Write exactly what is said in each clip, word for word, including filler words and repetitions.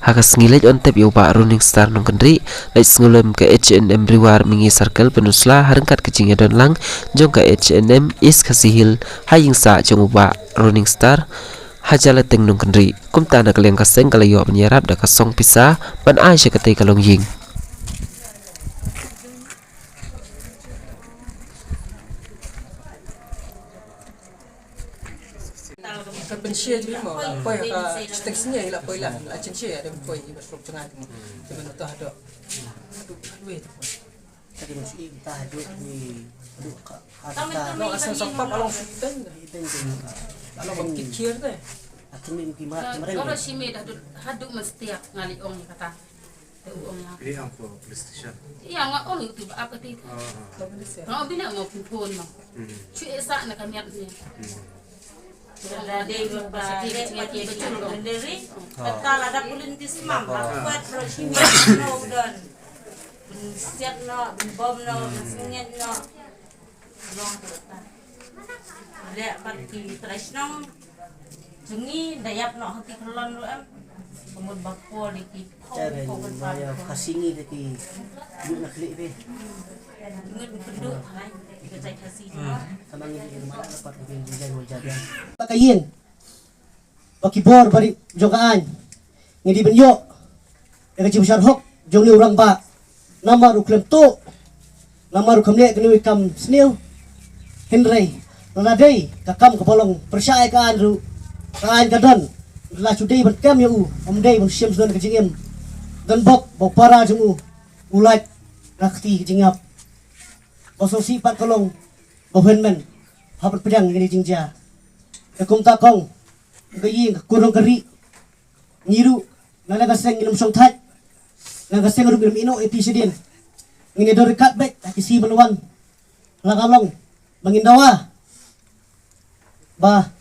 Ha ka sngi leit on tep ïa u Bah Roning Star Nongkynrih, leit sngewlem ka H N M Riwar Mihngi Circle Peninsula ha ryngkat ka jingïadon lang jong ka H N M East Khasi Hills ha ïing sah jong u Bah Roning Star ha Jalateng Nongkynrih. Kumta na ka liang ka seng ka la ïoh ban ïarap da ka song pisa ban ai sha katei ka longïing. Ka pynshare jong i mo, la poi ha ka shiteng sngi, la poi la, la chynshare, da poi i ba srok jngai mo. Te ban to haduh. Haduh, haduh, haduh. Tadi mo shi ta haduh ni, haduh ka, haduh ka. No, asal sa pap along shiteng. Shiteng tu. Along ba kit kier te. Aku ni mungkin mat, kemarin. Ora shi me dah haduh, haduh mesti aku ngali ong kata. Te u ong ïa. Ini ang ko police station. Ïa, nga ong ïa u tu ba ap kati. Ah, ah. Nga ong bina nga phone phone ma. Hmm. Chu e sa na ka miat ni. Hmm. Dei ba dei ba dei ba dei. Kata lada pulin tismam ba kuat ro sini no don. Siat no, bom no, sengit no. Long tu ta. Leh pat ki trai shnong. Jong ngi da ïap noh ha ki khlon ruh em. Ka mut ba por ïa ki phaw. Cara phaw ni ban ba ïa phaw. Ka singi da ki juk na khlieh be. Ngut pynduh hai ka jait Khasi. Hmm. Sama ngi di rumah dapat ka bin jingjang wal jabian. Ba ka ïing. Ba ki bor ba ri jong ka aiñ. Ngi dei ban ïoh ïa ka jingbishar hok jong une u rangbah. Namar u khlem tuh, namar u khlem leh kane ka kam sniew. Hynrei lada dei ka kam kaba long pyrshah ïa ka aiñ ruh, ka aiñ ka don. La shu dei ban kem ïa u, ym dei ban shim shuh ka jingim. Don bok ba u para jong u u lait na ka kti ka jingïap. Ba sngewsih pat ka long ba u hynmen hap ban pdiang ïa kane ka jingjia. Te kumta kong, ka ïing ka kur Nongkynrih, ngi ruh na la ka seng ngin ym shongthait, na la ka seng ruh ngin ym ïehnoh ïa ki shadien. Ngin ïa don ryngkat beit ha ki sngi ban wan. La ka long ba ngin dawa ba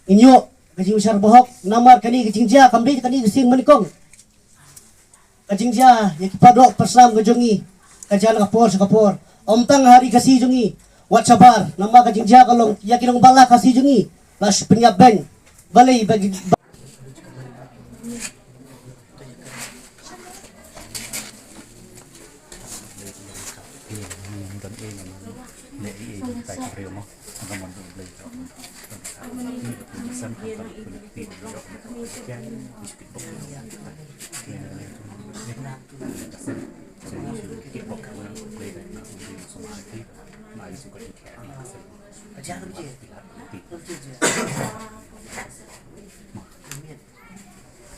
ngin ïoh ka jingbishar ba hok, namar kane ka jingjia kam dei kane ka sngi mane kong. Ka jingjia ïa ki para doh para snam ka jong ngi ka jia na ka por sha ka por. Ym tang ha ri Khasi jong ngi, wat shabar, namar ka jingjia ka long ïa ki nongbah la Khasi jong ngi la shu pynïap beiñ. Balei ba ki